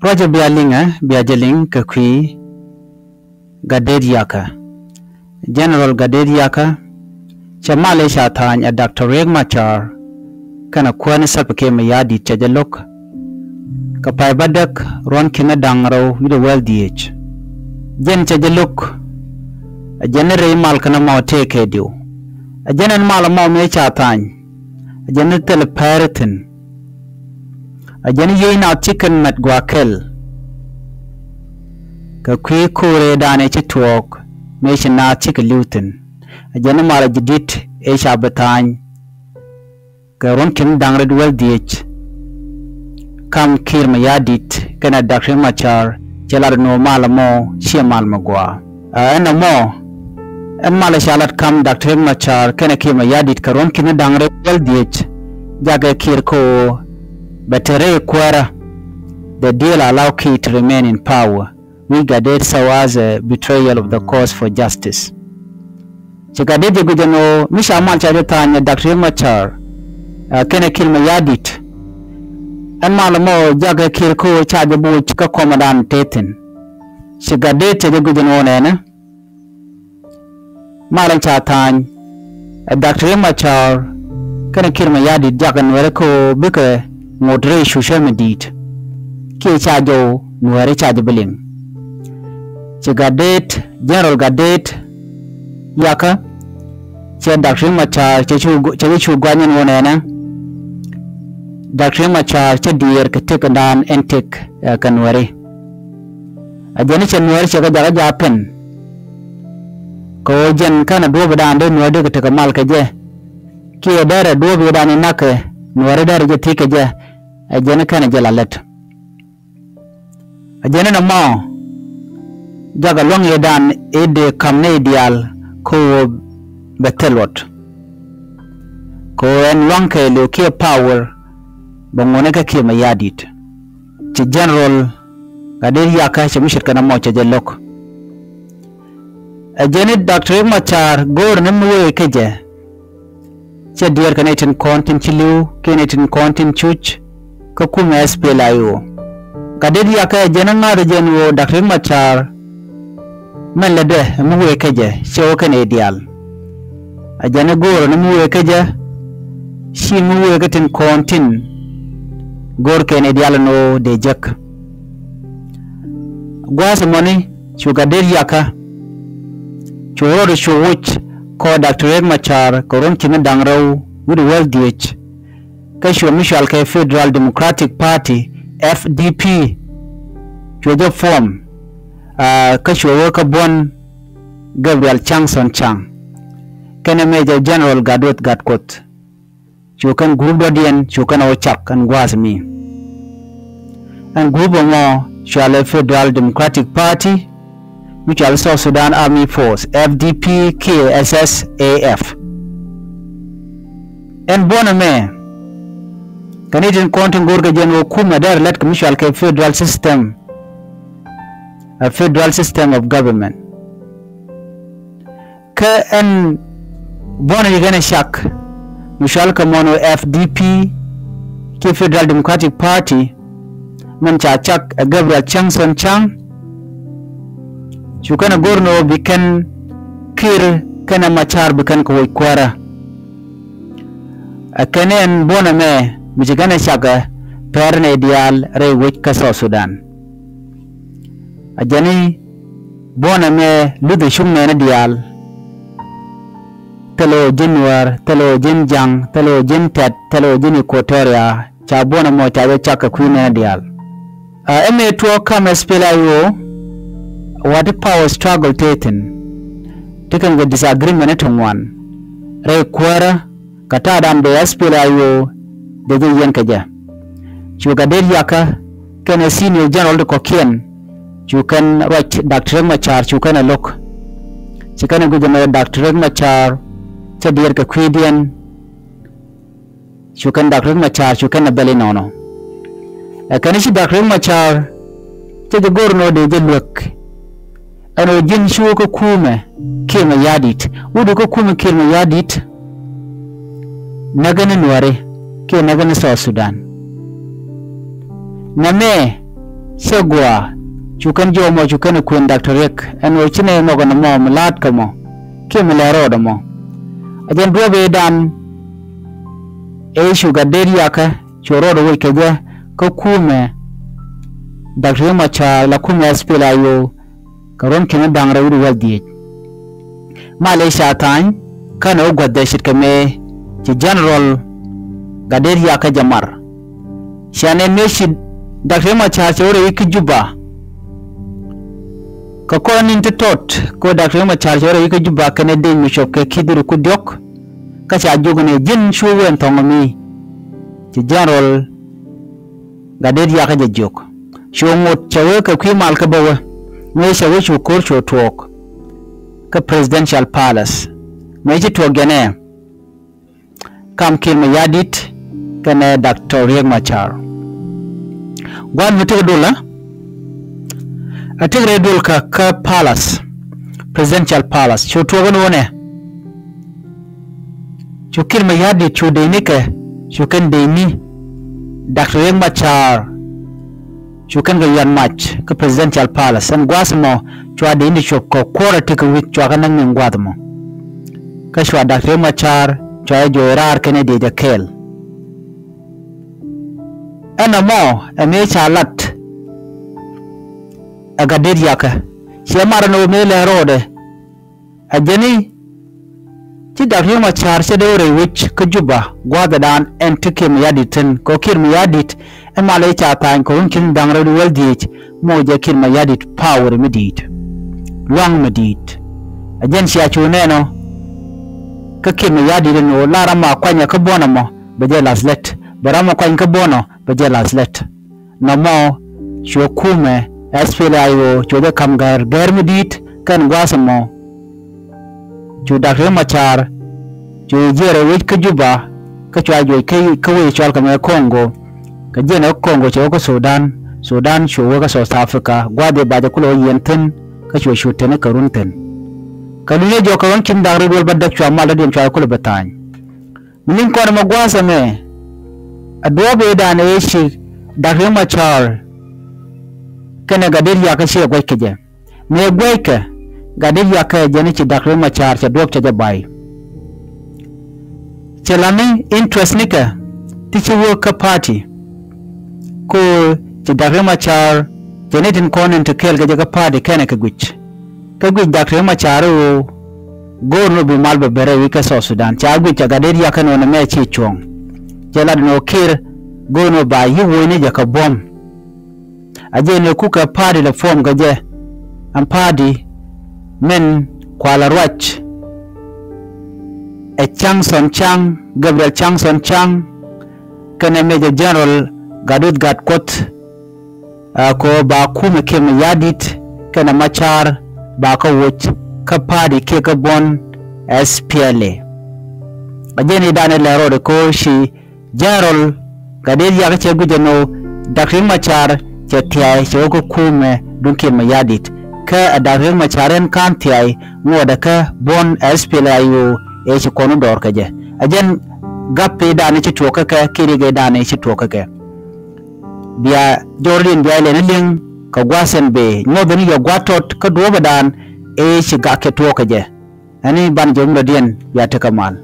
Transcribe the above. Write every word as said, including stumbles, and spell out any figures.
Ruacä bia liŋɛ, bia jɛ liŋ kɛ kui̱ Gatdet Yakä. General Gatdet Yakä cɛ mal ëë ca tha̱a̱ny ɛ Doctor Riek Machar kɛnɛ kuäär ni Salva Kiir Mayardit cɛ jɛ lo̱k kɛ pay bädäk ruɔ̱n ki̱ni da̱ŋ rɛw wi̱cdɛ wäl dhieec. Jɛn cɛ jɛ lo̱k ɛ jɛn ni rɛy mal kɛnɛ mɔ tëë kɛ diw. Ɛ jɛn ɛn mal ɛmɔ mëë ca tha̱a̱ny ɛ jɛn ni thil pɛri thi̱n. Ɛ jɛn ni yiëë naath ci kɛn mɛt gua̱a̱ kɛl kɛ kui̱ ko̱o̱rëëdan ëë ci tuɔɔk mëë ci naath cikɛ li̱w thi̱n. Ɛ jɛn ni mal ɛ ji̱ di̱t ëë ca bi tha̱a̱ny kɛ ruɔ̱n ki̱ni da̱ŋ rɛw wäl dhieec. Kam Kiir Mayardit kɛnɛ Doctor Riek Machar cɛ lat ni ɣöö mal ɛmɔ ciɛ mal mi gɔaa. Ɛ, ɛn ɛmɔ ɛn mal ɛ ca lat kam Doctor Riek Machar kɛnɛ Kiir Mayardit kɛ ruɔ̱n ki̱ni da̱ŋ rɛw wäl dhieec. Jakɛ Kiir kɛ ɣöö bɛ te rɛy kuäärä. The deal allow Kiir to remain in power, which Gatdet saw as a betrayal of the cause for justice. Ci Gatdet jɛ guic ɛn ɣöö mi ca mal ca jɛ tha̱a̱ny ɛ Doctor Riek Machar ɛ kɛnɛ Kiir Mayardit. Ɛn mal ɛmɔ jakɛ Kiir kɛ ɣöö ca jɛ bi wi̱c kä kɔmɛdan tëë thi̱n. Ci Gatdet cɛ jɛ guic ɛn ɣöö nɛnɛ mal ɛn ca tha̱a̱ny ɛ Doctor Riek Machar kɛnɛ Kiir Mayardit jakɛ Nuɛɛri kɛ ɣöö bikɛ ŋot rɛy cucä mi di̱i̱t. Kiɛ ca jɔw Nuɛɛri ca jɛ bi liŋ. Ci Gatdet, General Gatdet Yakä cɛ Doctor Riek Machar cɛ cu, cɛ cu guany ɛn ɣöö nɛnɛ Doctor Riek Machar cɛ diɛɛr kɛ tëkdan ɛn tëk, ɛ, kɛ Nuɛɛri. Ɛ jɛn ni cɛ Nuɛɛri cɛ kɛ jakä ja̱ pɛn kɛ ɣöö jɛn kɛnɛ duɔ̱ɔ̱pidan dee Nuɛɛri dee kɛ tekɛ mal kɛ jɛ. Kiɛ derɛ duɔ̱ɔ̱pidan in na̱kɛ Nuɛɛri derɛ jɛ thiec kɛ jɛ. Ɛ jɛn ni kɛnɛ jɛ la lät. Ɛ jɛn ni nɔmɔ jakɛ lua̱ŋ yetdan i̱ dee ka̱m nɛy diaal kɛ ɣöö bɛ thil luɔt. Kɛ ɣöö ɛn lua̱ŋ kɛɛliw kiɛ power bɛ ŋuɔ̱ni kä Kiir Mayardit. Ci General Gatdet Yakä cɛ mi ce̱tkɛ nɔmɔ cɛ jɛ lo̱k. Ɛ jɛn ni Doctor Riek Machar go̱o̱r ni mi wee kä jɛ. Cɛ diɛɛr kɛ nɛy tin kɔn tin ci li̱w kiɛ nɛy tin kɔn tin cuc kä kumɛ S P L A I O. Gatdet Yakä ɛ jɛn ŋa̱th ɛ jɛn ɣöö Doctor Riek Machar mɛn lätdɛ ɛ mi wee kä jɛ cɛ wä kɛn ɛ diaal. Ɛ jɛn ɛ go̱o̱rä ni mi wee kä jɛ ci mi wee kä tin kɔn tin go̱o̱r kɛn ɛ diaal ɛn ɣöö dee jek. Gua̱a̱th ɛmɔni cu Gatdet Yakä cu rɔɔdɛ cu wuc kɔ Doctor Riek Machar kɛ ruɔ̱n ki̱ni da̱ŋ rɛw wi̱cdɛ wäl dhieec. Kä cuɛ mi cɔal kɛ Federal Democratic Party, F D P, cuɛ jɛ form, aa, kä cuɛ wä kä buɔ̱n Gabriel Changson Chang kɛnɛ Major General Gatweth Gatkuoth. Cu kɛn group dɔ̱diɛn cu kɛn ɛ wä cak ɛn gua̱a̱th mi. Ɛn group ɛmɔ cɔalɛ Federal Democratic Party, mi cɔal South Sudan Army Force, F D P kiɛ S S A F. Ɛn buɔ̱n ɛmɛ kɛ ni tin kɔn tin go̱o̱r kɛ jɛn ɣöö kumɛ dee rɛ lät kɛ mi cɔal kɛ federal system, a federal system of government. Kä ɛn buɔ̱n ɛ kɛn ɛ cak mi cɔal kɛ mɔn ɣöö F D P kiɛ Federal Democratic Party, min ca cak ɛ Gabriel Changson Chang. Cu kɛn ɛ go̱r ni ɣöö bi kɛn Kiir kɛnɛ Machar bi kɛn kɛ woc kuäärä. Ɛ kɛn ɛn buɔ̱n ɛmɛ mi ci kɛn ɛ cak ɛ pɛr nɛy diaal rɛy wec kä South Sudan. A jɛn i̱ buɔ̱n ɛmɛ luth ɛ cuŋ nɛɛni diaal. Thilɛ ɣöö ji̱n Nuäär, thilɛ ɣöö ji̱n Ja̱ŋ, thilɛ ɣöö ji̱n Tɛt, thilɛ ɣöö ji̱n Equatoria, ca buɔ̱n ɛmɔ ca jɛ cak kɛ kui̱ nɛɛni diaal. Ɛ mëë tuɔɔk kam S P L A I O, wa̱ti power struggle tëë thi̱n. Ti kɛn kɛ disagreement ti ŋuan rɛy kuäärä kɛ ta̱a̱dan dee S P L A I O dee jɛ yiɛn kɛ jɛ. Cu Gatdet Yakä kɛnɛ senior general ti kɔ̱kiɛn cu kɛn ruac Doctor Riek Machar cu kɛn ɛ lo̱k. Ci kɛn ɛ guic ɛmɛ Doctor Riek Machar cɛ diɛɛr kɛ kui̱diɛn. Cu kɛn Doctor Riek Machar cu kɛn ɛ bɛl inɔnɔ. Ɛ kɛn ci Doctor Riek Machar cɛ jɛ go̱r nɔ dee jɛ luäk. Ɛn ɣöö ji̱n cu kä kumɛ Kiir Mayardit. Wut kä kumɛ Kiir Mayardit. Näk ni Nuäri kiɛ näk ni South Sudan. Nɛmɛ Cɛ gɔaa, cu kɛn jiɔk mɔ, cu kɛn kuën Daktɔr Riek, ɛn ɣöö ci nɛy mɔ kɛ nɔmɔ mi la̱a̱t kɛ mɔ kiɛ mi lɛ rɔɔdɛ mɔ. Ɛ jɛn duɔ̱ɔ̱p ëëdan ëë cu Gatdet Yakä cu rɔɔdɛ wec kɛ jɛ kä kumɛ Daktɔr Riek Macar la kumɛ S P L A I O kɛ ruɔ̱n ki̱ni da̱ŋ rɛw wi̱cdɛ wäl dhieec. Malɛ ca tha̱a̱ny känɛ wä guäthdɛ ce̱tkɛ mëë ci General Gatdet Yakä jɛ mar. Cianɛ mëë ci Daktɔr Riek Macar cɛ wä rɛy kä Juba. Kɛ kɔn ni̱n ti tɔt kɛ Daktɔr Riek Macar cɛ wä rɛy kä Juba kɛnɛ dec mi cop kɛ ki̱th ri ku diɔ̱k. Kä ca jiök ni ji̱n cu wee ɛn thɔŋ mi ci General Gatdet Yakä jɛ jiök. Cu ŋot cɛ wee kɛ kui̱ mal kä bä wee. Mëë cɛ wee cu ko̱r cu tuɔɔk kä Presidential Palace. Mëë ci tuɔɔk jɛn ɛ kam Kiir Mayardit kɛnɛ Daktɔr Riek Macar. Gua̱n mi tekɛ duɔl ɛ, a tekɛ rɛy duɔl kä, kä Palace, Presidential Palace. Cu tuɔɔk ɛn ɣöö nɛ cu Kiir Mayardit cu dee ni kɛ, cu kɛn dee ni Daktɔr Riek Macar. Cu kɛn kɛ yuan mac kä Presidential Palace. Ɛn gua̱a̱th mɔ cua dee ni cop kɛ kuɔrɛ tekɛ wi̱c cua kɛ näk ni gua̱a̱th mɔ. Kä cua Daktɔr Riek Macar cua jɛ jo̱o̱c raar kɛnɛ diɛ jɛ kɛɛl. Ɛn ɛmɔ ɛ mëë ca lat ɛ Gatdet Yakä. Ciɛ mar ɛn ɣöö mëë lɛ rɔɔdɛ. Ɛ jɛn i̱ ci Daktɔr Riek Macar cɛ dee wä rɛy wec kä Juba gua̱a̱thdan ɛn ti Kiir Mayardit thi̱n kɛ Kiir Mayardit. Ɛn malɛ ca tha̱a̱ny kɛ ruɔ̱n ki̱ni da̱ŋ rɛw wi̱cdɛ wäl dhieec mɔ jɛ Kiir Mayardit power mi di̱i̱t, lua̱ŋ mi di̱i̱t. Ɛ jɛn cia cu nɛn ɔ kä Kiir Mayardit ɛn ɣöö la ram a kuanyɛ kä buɔ̱n ɛmɔ bɛ jɛ la̱th lät, bɛ ram a kuany kä buɔ̱n ɔ bɛ jɛ la̱th lät. Nɔmɔ cuɛ kumɛ S P L A I O cuɛ jɛ ka̱m gɛr, gɛr mi di̱i̱t kɛn gua̱a̱th ɛmɔ. Cu Daktɔr Riek Macar cu jiɛɛr ɛ wec kä Juba kä cua juɔc kä, kä wec cɔal kɛ mɛ Congo. Kɛ jiɛn ɛ Congo cɛ wä kä Sudan, Sudan cu wä kä South Africa, gua̱a̱th ëë ba jɛ kulɛ wä yiɛn thi̱n kä cuɛ cu teni kɛ run thi̱n. Kɛ lunyä jɔk kɛ ɣän ki̱n da̱ŋ rɛw duel bädäk cua mal dɔ̱diɛn cua kulɛ bɛ tha̱a̱ny. Mi liŋ kɔn ɛmɛ gua̱a̱th ɛmɛ, a duɔ̱ɔ̱p ëëdan ëë ci Daktɔr Riek Macar kɛnɛ Gatdet Yakä ciɛ gua̱c kɛ jɛ. Mëë gua̱ckɛ, Gatdet Yakä jɛn i̱ ci Daktɔr Riek Macar cɛ duɔ̱ɔ̱p cɛ jɛ bay. Cɛ la̱th ni interest nikɛ ti ci wä kä party. Kɛ ɣöö ci Daktɔr Riek Macar cɛ ni tin kɔn in te kɛɛl kɛ jɛ kä party kɛnɛ kɛ guic. Kä guic Daktɔr Riek Macar ɣöö go̱o̱r ni bi mal bɛ bɛrɛ wi̱c kä South Sudan. Ca guic ca Gatdet Yakä nɔnɛ mɛ ci cuɔ̱ŋ. Cɛ lat ni ɣöö Kiir go̱o̱r ni ba yi̱ wo̱cni jɛ kɛ buɔ̱m. A jɛ ni kukɛ party lɛ form kɛ jɛ. Ɛn party min kualɛ ruac ɛ Changson Chang, Gabriel Changson Chang, kɛnɛ Major General Gatwec Gatkuoth. Ɛ kɛ ɣöö ba kumɛ Kiir Mayardit kɛnɛ Macar ba kä woc kä party kiɛ kä buɔ̱n S P L A. A jɛn i̱ danɛ lɛ rɔɔdɛ kɛ ɣöö ci General Gatdet Yakä cɛ guic ɛn ɣöö Daktɔr Riek Macar cɛ thia̱a̱y cɛ wä kä kumɛ duŋ Kiir Mayardit. Kä ɛ Daktɔr Riek Macar ɛn ka̱n thia̱a̱y ŋuɔ̱tdɛ kä buɔ̱n S P L A I O ëë ci kɔn wä dɔɔr kɛ jɛ. A jɛn gap i̱ danɛ ci tuɔɔk kä kɛ kiɛ riɛk i̱ danɛ ci tuɔɔk kä kɛ. Bia jɔr din bia ilɛn iliŋ kɛ gua̱a̱th ɛn bëë nyuɔth ni yɛ gua̱a̱th tɔt kä duɔ̱ɔ̱pädan ëë ci gak kɛ tuɔɔk kɛ jɛ. Ɛn i̱ ban jɛ murɛ diɛn bia tekɛ mal.